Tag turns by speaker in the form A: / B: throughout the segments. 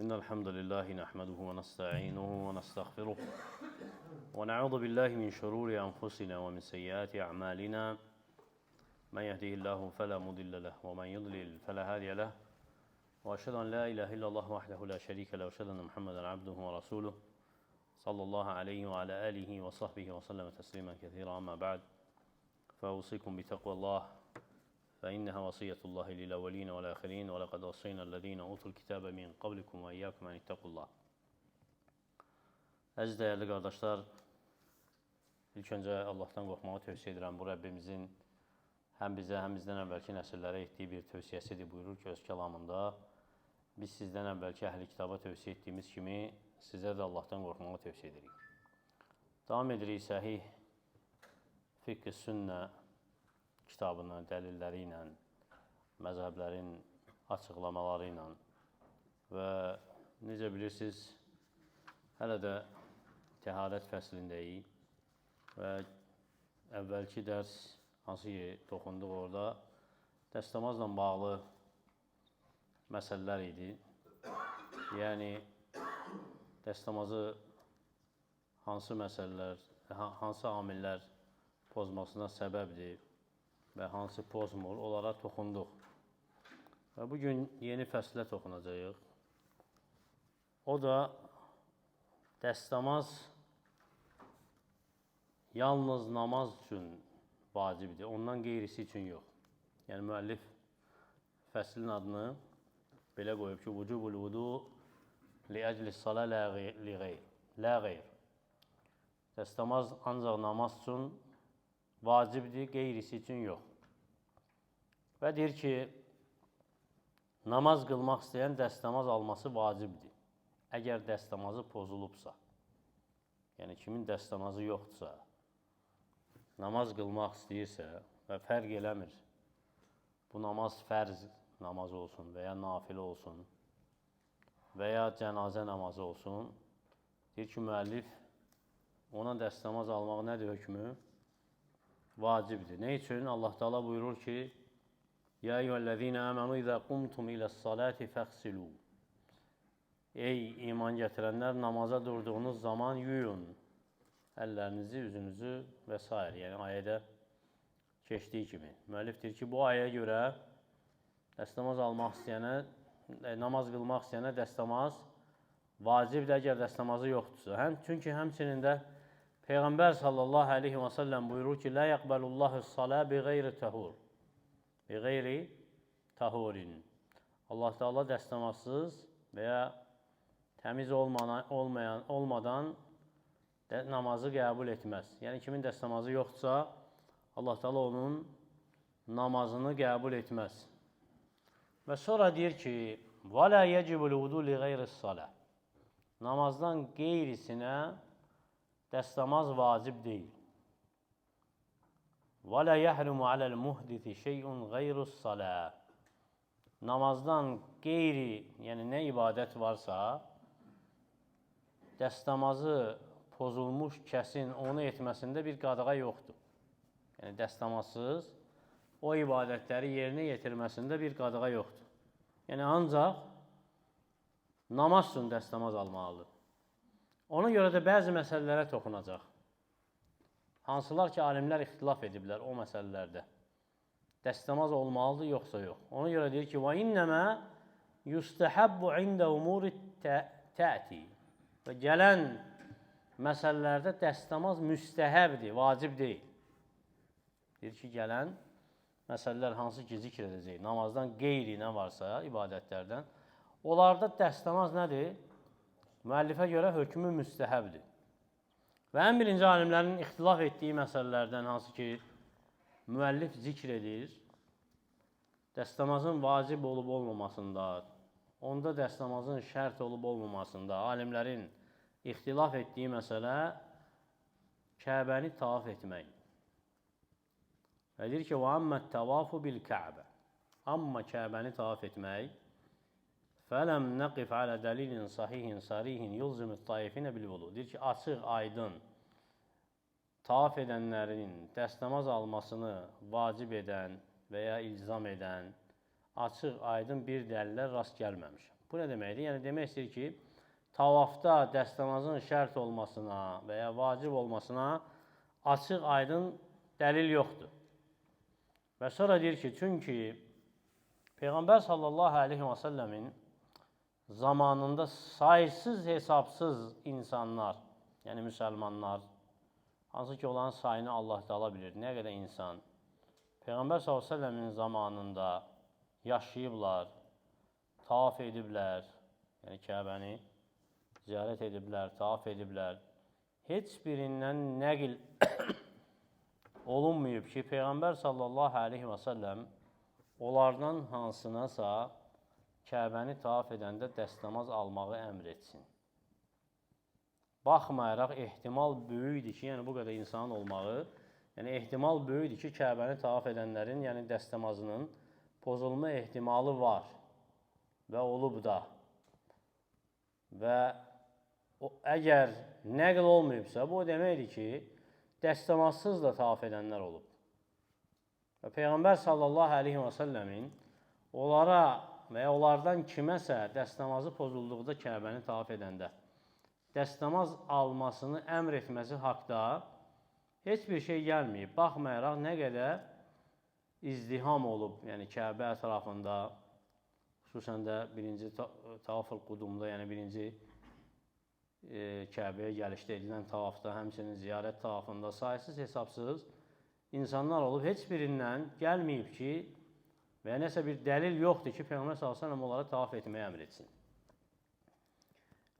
A: إن الحمد لله نحمده ونستعينه ونستغفره ونعوذ بالله من شرور أنفسنا ومن سيئات أعمالنا. من يهده الله فلا مضل له ومن يضلل فلا هادي له. وأشهد أن لا إله إلا الله وحده لا شريك له وأشهد أن محمدا عبده ورسوله صلى الله عليه وعلى آله وصحبه وسلم تسليما كثيرا. أما بعد، فأوصيكم بتقوى الله فإنها وصية الله للأولين والآخرين، ولقد وصينا الذين أوتوا الكتاب من قبلكم وإياكم أن اتقوا الله. Əziz dəyərli qardaşlar, ilk öncə Allahdan qorxmağı tövsiyə edirəm. Bu Rəbbimizin həm bizə, həm bizdən əvvəlki nəsillərə etdiyi bir tövsiyəsidir. Buyurur ki, öz kəlamında, biz sizdən əvvəlki əhli kitaba tövsiyə etdiyimiz kimi sizə də Allahdan qorxmağı tövsiyə edirik. Davam edirik Səhih Fiqh-i Sünnə kitabını dəlilləri ilə, məzhəblərin açıqlamaları ilə və necə bilirsiniz, hələ də təharət fəslindəyik və əvvəlki dərs hansı ki toxunduq orada dəstəmazla bağlı məsələlər idi. Yəni dəstəmazı hansı məsələlər, hansı amillər pozmasına səbəbdir və hansı pozmur, onlara toxunduq. Və bugün yeni fəslə toxunacağıq. O da dəstəmaz yalnız namaz üçün vacibdir, ondan qeyrisi üçün yox. Yəni müəllif fəslin adını belə qoyub ki, vücubul vudu li əcli salə la qeyr. Dəstəmaz ancaq namaz üçün vacibdir, qeyrisi üçün yox. Və deyir ki, namaz qılmaq istəyən dəstəmaz alması vacibdir. Əgər dəstəmazı pozulubsa, yəni kimin dəstəmazı yoxdursa, namaz qılmaq istəyirsə və fərq eləmir, bu namaz fərz namazı olsun və ya nafilə olsun və ya cənazə namazı olsun, deyir ki, müəllif ona dəstəmaz almaq nədir hökmü? Vacibdir. Nə üçün? Allah Teala buyurur ki, Ya eyyühəl-ləzīnə əmənu izə qumtum iləs-salati fəxsilu. Ey iman gətirənlər, namaza durduğunuz zaman yuyun əllərinizi, üzünüzü və s. Yəni ayədə keçdiyi kimi. Müəllif deyir ki, bu ayəyə görə dəstəmaz almaq istəyənə, namaz qılmaq istəyənə dəstəmaz vacibdir, əgər dəstəmazı yoxdursa. Çünki həmçinin də Peyğəmbər sallallahu aleyhi və səlləm buyurur ki, Lə yəqbəlullahu salə bi qeyri təhur. Bi qeyri tahurin. Allah Teala dəstəmazsız və ya təmiz olmadan namazı qəbul etməz. Yəni kimin dəstəmazı yoxdursa, Allah Teala onun namazını qəbul etməz. Və sonra deyir ki, Və lə yecibul vudu li qeyri-salə. Namazdan qeyrisinə dəstəmaz vacib deyil. Və lə yəhrumu aləl muhdisi şeyun qeyru-salə. Namazdan qeyri, yəni nə ibadət varsa, dəstəmazı pozulmuş kəsin onu etməsində bir qadağa yoxdur. Yəni dəstəmazsız o ibadətləri yerinə yetirməsində bir qadağa yoxdur. Yəni ancaq namaz üçün dəstəmaz almalıdır. Ona görə də bəzi məsələlərə toxunacaq. Hansılar ki, alimlər ixtilaf ediblər o məsələlərdə. Dəstəmaz olmalıdır, yoxsa yox. Ona görə deyir ki, və innəmə yustəhabbu ində umuri təti. Və gələn məsələlərdə dəstəmaz müstəhəbdir, vacib deyil. Deyir ki, gələn məsələlər hansı ki, zikr edəcək, namazdan qeyri nə varsa, ibadətlərdən, onlarda dəstəmaz nədir? Müəllifə görə hökmü müstəhəbdir. Və ən birinci alimlərin ixtilaf etdiyi məsələlərdən hansı ki, müəllif zikr edir, dəstəmazın vacib olub olmamasında, onda dəstəmazın şərt olub olmamasında alimlərin ixtilaf etdiyi məsələ Kəbəni tavaf etmək. Və deyir ki, وَأَمَّا التَّوَافُ بِالْكَعْبَ. Amma Kəbəni tavaf etmək, فَلَمْ نَقِفْ عَلَى دَلِيلٍ صَحِيحٍ صَرِيحٍ يُلْزِمُ الطَّائِفِينَ بِالْوُضُوء. Deyir ki, açıq, aydın tavaf edənlərin dəstəmaz almasını vacib edən və ya ilzam edən açıq, aydın bir dəlillər rast gəlməmişəm. Bu nə deməkdir? Yəni demək istəyir ki, tavafda dəstəmazın şərt olmasına və ya vacib olmasına açıq, aydın dəlil yoxdur. Və sonra deyir ki, çünki Peyğəmbər sallallahu əleyhi və səlləmin zamanında saysız, hesabsız insanlar, yəni müsəlmanlar, hansı ki, onların sayını Allah Teala bilir, nə qədər insan Peyğəmbər sallallahu əleyhi və səlləmin zamanında yaşayıblar, tavaf ediblər, yəni Kəbəni ziyarət ediblər, tavaf ediblər. Heç birindən nəql olunmayıb ki, Peyğəmbər sallallahu əleyhi və səlləm onlardan hansınasa Kəbəni tavaf edəndə dəstəmaz almağı əmr etsin. Baxmayaraq, ehtimal böyükdür ki, yəni bu qədər insanın olmağı, yəni ehtimal böyükdür ki, Kəbəni tavaf edənlərin, yəni dəstəmazının pozulma ehtimalı var və olub da. Və o, əgər nəql olmayıbsa, bu o deməkdir ki, dəstəmazsız da tavaf edənlər olub. Və Peyğəmbər sallallahu əleyhi və səlləmin onlara və ya onlardan kiməsə dəstəmazı pozulduqda Kəbəni tavaf edəndə dəstəmaz almasını əmr etməsi haqda heç bir şey gəlməyib. Baxmayaraq, nə qədər izdiham olub, yəni Kəbə ətrafında, xüsusən də birinci tavaf-ül qudumda, yəni birinci Kəbəyə gəlişdə edilən tavafda, həmçinin ziyarət tavafında saysız, hesabsız insanlar olub. Heç birindən gəlməyib ki, və ya nəsə bir dəlil yoxdur ki, Peyğəmbər sallallahu əleyhi və səlləm onlara tavaf etməyi əmr etsin.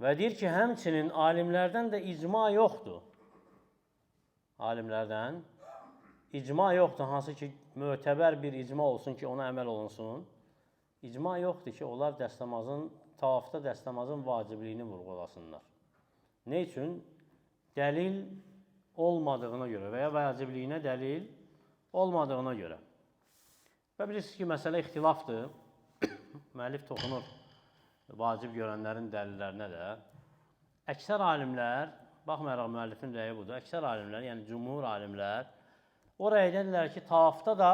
A: Və deyir ki, həmçinin alimlərdən də icma yoxdur. Alimlərdən icma yoxdur, hansı ki, mötəbər bir icma olsun ki, ona əməl olunsun. İcma yoxdur ki, onlar dəstəmazın, tavafda dəstəmazın vacibliyini vurğulasınlar. Ne üçün? Dəlil olmadığına görə və ya vacibliyinə dəlil olmadığına görə. Və bilirsiniz ki, məsələ ixtilafdır. Müəllif toxunur vacib görənlərin dəlillərinə də. Əksər alimlər, baxmayaraq müəllifin rəyi budur, əksər alimlər, yəni cümhur alimlər, oraya edirlər ki, tavafda da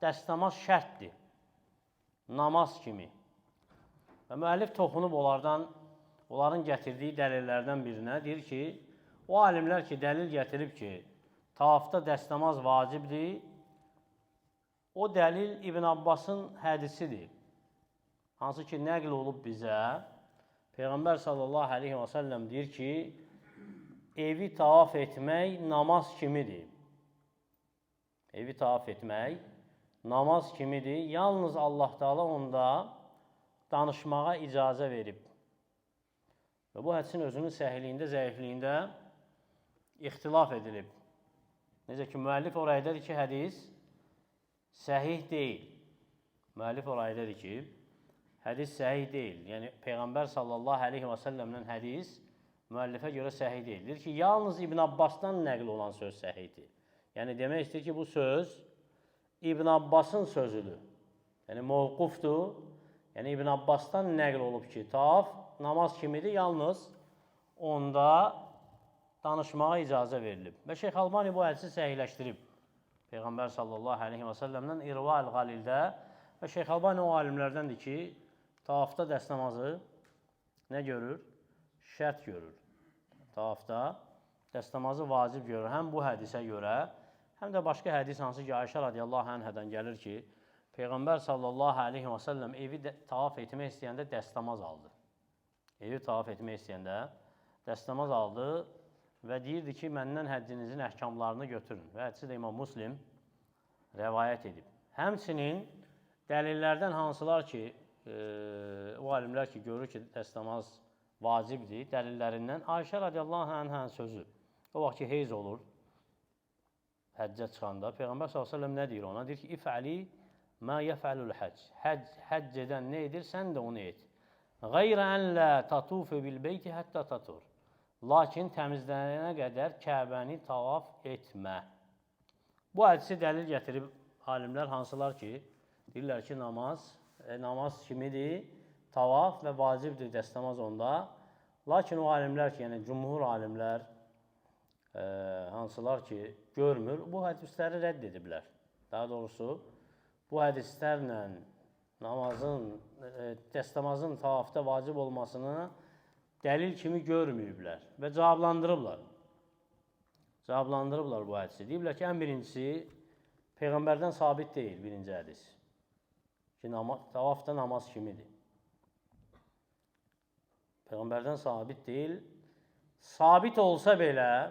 A: dəstəmaz şərtdir, namaz kimi. Və müəllif toxunub onlardan, onların gətirdiyi dəlillərdən birinə, deyir ki, o alimlər ki, dəlil gətirib ki, tavafda dəstəmaz vacibdir, o dəlil İbn Abbasın hədisidir. Hansı ki, nəql olub bizə, Peyğəmbər sallallahu əleyhi və səlləm deyir ki, evi tavaf etmək namaz kimidir. Evi tavaf etmək namaz kimidir. Yalnız Allah Teala onda danışmağa icazə verib. Və bu hədisin özünün səhihliyində, zəifliyində ixtilaf edilib. Necə ki, müəllif oraya dedi ki, hədis səhih deyil. Müəllif oraya dedi ki, hədis səhih deyil. Yəni, Peyğəmbər sallallahu əleyhi və səlləmdən hədis müəllifə görə səhih deyil. Deyir ki, yalnız İbn Abbasdan nəql olan söz səhihdir. Yəni, demək istəyir ki, bu söz İbn Abbasın sözüdür. Yəni, mövqufdur. Yəni, İbn Abbasdan nəql olub ki, tavaf namaz kimidir, yalnız onda danışmağa icazə verilib. Və Şeyx Albani bu hədisi səhihləşdirib. Peyğəmbər sallallahu əleyhi və səlləmdən İrva el-Qalildə və Şeyx Albani o alimlərdəndir ki, tavafda dəstəmazı nə görür? Şərt görür. Tavafda dəstəmazı vacib görür. Həm bu hədisə görə, həm də başqa hədis hansı ki, Ayşə radiyallahu anhədən gəlir ki, Peyğəmbər sallallahu əleyhi və səlləm evi tavaf etmək istəyəndə dəstəmaz aldı. Evi tavaf etmək istəyəndə dəstəmaz aldı və deyirdi ki, məndən həccinizin əhkamlarını götürün. Və hədisi də İmam Muslim rəvayət edib. Həmçinin dəlillərdən hansılar ki, o alimlər ki, görür ki, dəstəmaz vacibdir, dəlillərindən Ayşə radiyallahu anhənin sözü. O vaxt ki, heyz olur, həccə çıxanda, Peyğəmbər sallallahu əleyhi və səlləm nə deyir ona? Deyir ki, İf'əli mə yəf'əlul həcc. Həcc edən nə edir, sən də onu et. Qeyrə ən lə tatufu bil beyti həttə tatur. Lakin təmizlənənə qədər Kəbəni tavaf etmə. Bu hədisi dəlil gətirib alimlər hansılar ki, deyirlər ki, namaz kimidir, tavaf və vacibdir dəstəmaz onda. Lakin o alimlər ki, yəni cümhur alimlər hansılar ki, görmür, bu hədisləri rədd ediblər. Daha doğrusu, bu hədislərlə Namazın, dəstəmazın tavafda vacib olmasını dəlil kimi görməyiblər və cavablandırıblar. Cavablandırıblar bu hədisi. Deyiblər ki, ən birincisi Peyğəmbərdən sabit deyil birinci hədis. Ki, tavaf da namaz kimidir. Peyğəmbərdən sabit deyil. Sabit olsa belə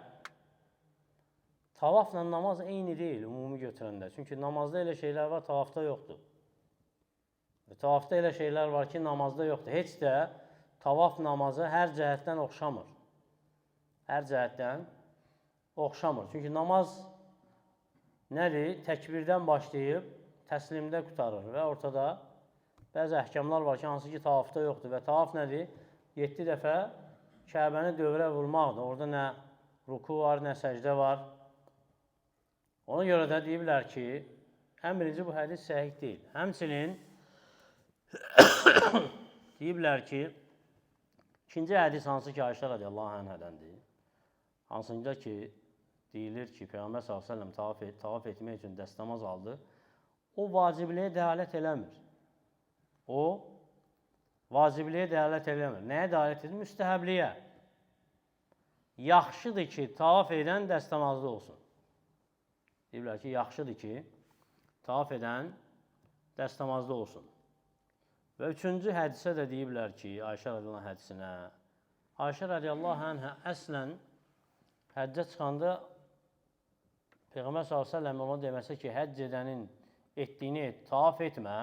A: tavafla namaz eyni deyil ümumi götürəndə. Çünki namazda elə şeylər var, tavafda yoxdur. Və tavafda elə şeylər var ki, namazda yoxdur. Heç də tavaf namazı hər cəhətdən oxşamır. Hər cəhətdən oxşamır. Çünki namaz nədir? Təkbirdən başlayıb təslimdə qurtarır və ortada bəzi əhkamlar var ki, hansı ki tavafda yoxdur. Və tavaf nədir? 7 dəfə Kəbəni dövrə vurmaqdır. Orada nə ruku var, nə səcdə var. Ona görə də deyiblər ki, ən birinci bu hədis səhih deyil. Həmçinin deyiblər ki, ikinci hədis hansı ki Ayşə radiyallahu anhədəndir. Hansında ki, deyilir ki, Peyğəmbər sallallahu əleyhi və səlləm tavaf etmək üçün dəstəmaz aldı. O vacibliyə dəlalət eləmir. O vacibliyə dəlalət eləmir. Nəyə dəlalət edir? Müstəhəbliyə. Yaxşıdır ki, tavaf edən dəstəmazlı olsun. Deyirlər ki, yaxşıdır ki, tavaf edən dəstəmazlı olsun. Və üçüncü hədisə də deyiblər ki, Ayşə radiyallahu anh hədisinə. Ayşə radiyallahu anhə əslən həccə çıxanda Peyğəmbər sallallahu əleyhi və səlləm ona deməsi ki, həcc edənin etdiyini et, tavaf etmə.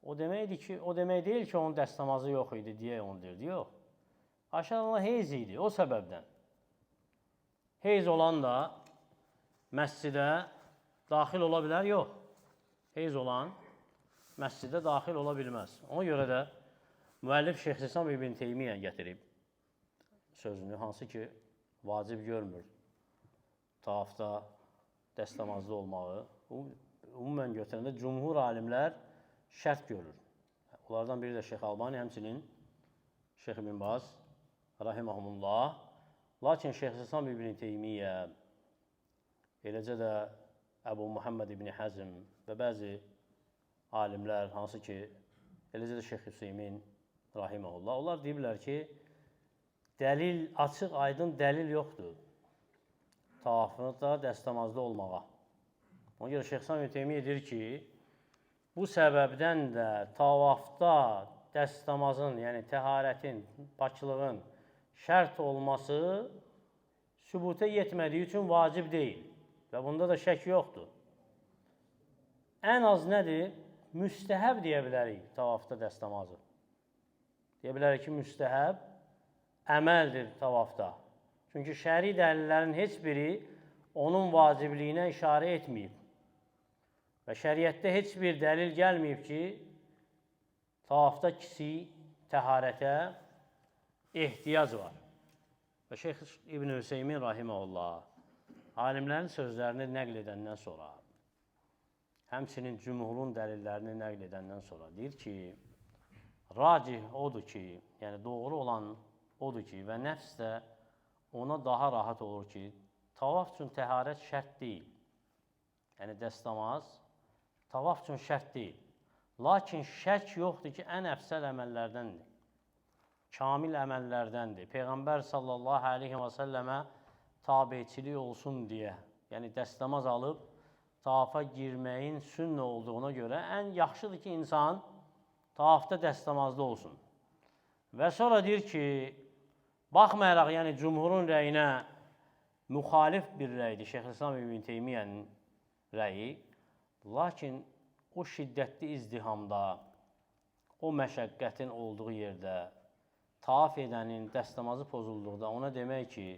A: O deməkdir ki, o demək deyil ki, onun dəstəmazı yox idi deyə onu deyirdi. Yox. Ayşə radiyallahu anh heyz idi o səbəbdən. Heyz olan da məscidə daxil ola bilər? Yox. Heyz olan məscidə daxil ola bilməz. Ona görə də müəllif Şeyx İslam İbn Teymiyyə gətirib sözünü, hansı ki vacib görmür tavafda dəstəmazlı olmağı. Ümumən götürəndə cümhur alimlər şərt görür. Onlardan biri də Şeyx Albani, həmçinin Şeyx İbn Baz rahimehumullah. Lakin Şeyx İslam İbn Teymiyyə, eləcə də Əbu Muhammed İbn Həzm və bəzi alimlər, hansı ki, eləcə də Şeyx Hüseymin rahimehullah, onlar deyiblər ki, dəlil, açıq, aydın dəlil yoxdur tavafında dəstəmazlı olmağa. Ona görə Şeyx İslam İbn Teymiyyə deyir ki, bu səbəbdən də tavafda dəstəmazın, yəni təharətin, paklığın şərt olması sübuta yetmədiyi üçün vacib deyil. Və bunda da şək yoxdur. Ən az nədir? Müstəhəb deyə bilərik tavafda dəstəmazı. Deyə bilərik ki, müstəhəb əməldir tavafda. Çünki şəri dəlillərin heç biri onun vacibliyinə işarə etməyib. Və şəriətdə heç bir dəlil gəlməyib ki, tavafda kiçik təharətə ehtiyac var. Və Şeyx İbn Hüseymin rahimehullah alimlərin sözlərini nəql edəndən sonra, həmçinin cümhurun dəlillərini nəql edəndən sonra deyir ki, racih odur ki, yəni doğru olan odur ki, və nəfs də ona daha rahat olur ki, tavaf üçün təharət şərt deyil. Yəni dəstəmaz tavaf üçün şərt deyil. Lakin şək yoxdur ki, ən əfsəl əməllərdəndir. Kamil əməllərdəndir. Peyğəmbər sallallahu əleyhi və səlləmə tabeçilik olsun deyə, yəni dəstəmaz alıb tavafa girməyin sünnə olduğuna görə ən yaxşıdır ki, insan tavafda dəstəmazlı olsun. Və sonra deyir ki, baxmayaraq, yəni cümhurun rəyinə müxalif bir rəydir, Şeyxülislam İbn Teymiyyənin rəyi, lakin o şiddətli izdihamda, o məşəqqətin olduğu yerdə, tavaf edənin dəstəmazı pozulduqda ona demək ki,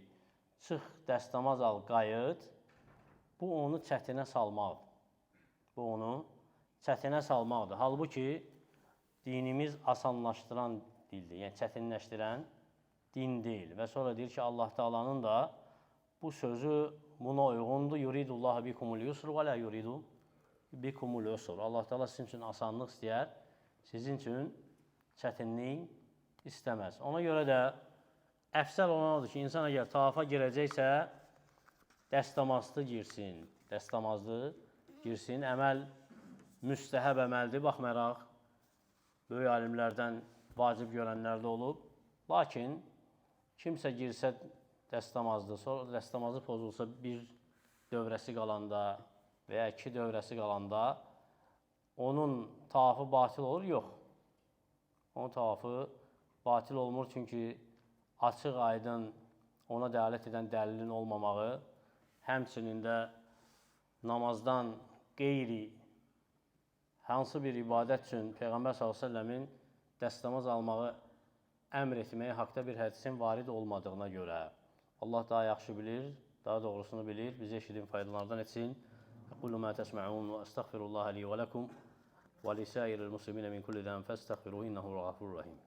A: çıx dəstəmaz al, qayıt, bu onu çətinə salmaqdır. Bu onu çətinə salmaqdır. Halbuki dinimiz asanlaşdıran dildir, yəni çətinləşdirən din deyil. Və sonra deyir ki, Allah Taala'nın da bu sözü buna uyğundur. Yuridullahu bikumul yusr və la yuridu bikumul usr. Allah Taala sizin üçün asanlıq istəyər, sizin üçün çətinlik istəməz. Ona görə də əfsəl olan odur ki, insan əgər tavafa girəcəksə, dəstəmazlı girsin, dəstəmazlı girsin. Əməl müstəhəb əməldir, baxmayaraq Böyük alimlərdən vacib görənlər də olub. Lakin kimsə girsə dəstəmazda, sonra dəstəmazı pozulsa bir dövrəsi qalanda və ya iki dövrəsi qalanda onun tavafı batil olur? Yox. Onun tavafı batil olmur, çünki açıq aydın ona dəlalət edən dəlilin olmamağı, həmçinin də namazdan qeyri hansı bir ibadət üçün Peyğəmbər s.ə.v-in dəstəmaz almağı əmr etməyi haqda bir hədisin varid olmadığına görə Allah daha yaxşı bilir, daha doğrusunu bilir. Bizi eşidin faydalardan etsin. Əqulu mə təsməun və əstəğfirullaha li və ləkum və lisairil muslimin min kulli zən fəstəğfiruhu innehu ghafurur rahim.